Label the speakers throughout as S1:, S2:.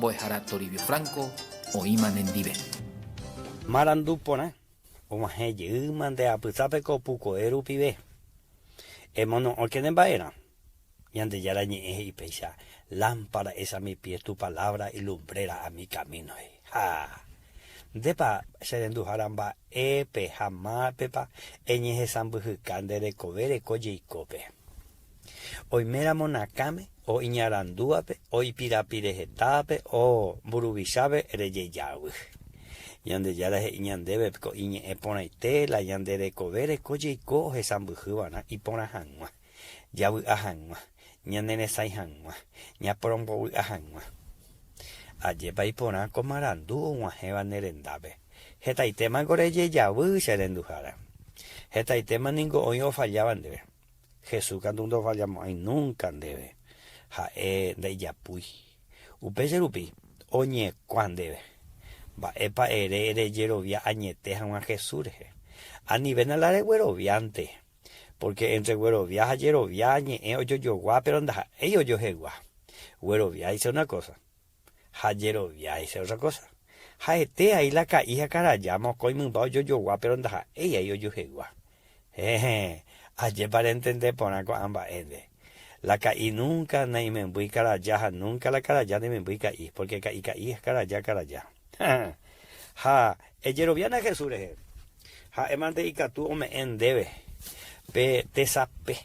S1: Mbo'ehára Toribio Franco oĩma nendive.
S2: Marandu porã, og̃uahẽ jeýma nde apysápe ko pukoe rupive. Emono'õke ne mba'erã. Ñandejára Ñe'ẽ he'i péicha, Lámpara es a mi pie tu palabra y lumbrera a mi camino, he'i. Ha! Ndépa che renduhára mba'épe ha mápepa eñehesãmbyhyka nde rekove reko jeikópe? Oiméramo nakãme, o iñarandúvape, o ipirapirehetávape, o mburuvichápe rejejavy. Ñandejára he'i ñandéve ko iñe'ẽ porãite la ñande rekove reko jeiko ohesãmbyhyva'erã iporã hag̃ua, javy'a hag̃ua, ñaneresãi hag̃ua, ñaporombovy'a hag̃ua. Ajépa iporã ko marandu og̃uahẽva ne rendápe. Hetaitémako rejejavy che renduhára. Hetaitéma ningo oĩ ofalláva ndéve. Jesús katu ndofallamo'ãi núnka ndéve, ha'e ndaijapúi. Upéicha rupi, oñekuã ndéve. Mba'épa ere rejerovia añete hag̃ua Jesús rehe? Anivéna la regueroviánte, pórke éntre guerovia ha jerovia ñe'ẽ ojojogua péro ndaha'éi ojohegua. Guerovia he'ise una kósa, ha jerovia he'ise ótra kósa. Ha'ete ai la ka'i ha karaja mokõi mymba ojojogua péro ndaha'éi ai ojuhegua. Héẽ, ajépa rentende porã ko'ã mba'e nde. La ka'i núnka naimembýi karaja ha núnka la karaja naimembýi ka'i, pórke ka'i ka'i ha karaja karaja. Ha ejeroviána Jesús rehe, ha'émante ikatu ome'ẽ ndéve pe tesape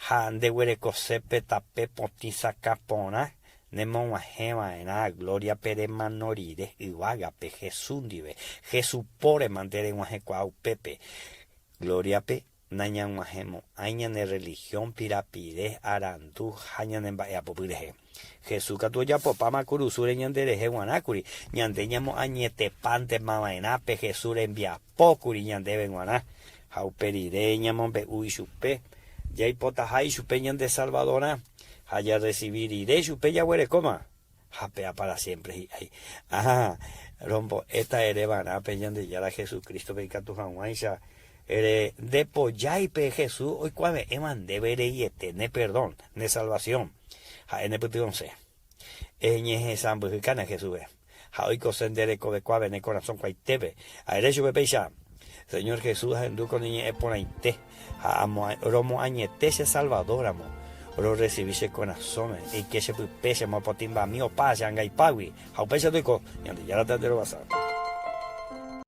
S2: ha ndeguerekose pe tape potĩ sakã porã Nemog̃uahẽva'erã glóriape remano rire yvágape Jesús ndive. Jesús póre mante reg̃uahẽkuaa upépe. Glóriape nañag̃uahẽmo'ãi ñane religión pirapire, arandu ha ñane mba'eapopy rehe. Jesús katu ojapopáma kurusúre ñanderehe g̃uarãkuri, ñande ñamoañetepántemava'erã pe Jesús rembiapókuri ñandéve g̃uarã, ha upe rire ñamombe'u ichupe jaipotaha ichupe ñande Salvadorã. Ha jarresivi rire chupe jaguerekóma, ha péa pára siémpre hi'ái. Áhã, rombo'éta ere va'erã pe Ñandejára Jesucrístope ikatu hag̃uáicha ere ndepojái pe Jesús oikuave'ẽva ndéve reiete ne perdón, ne salvación. Ha'e nepytyvõse. Eñehesãmbyhykána Jesúspe, ha oikose nde rekovekuápe ne korasõ kuaitépe. Ha ere chupe péicha, Señor Jesús, ahendu ko ne ñe'ẽ porãite, ha romoañete che Salvador ramo, rorresivi che korasõme, eike che pype, chemopotĩmbami opa che angaipágui. Ha upéicha toiko, Ñandejára tanderovasa.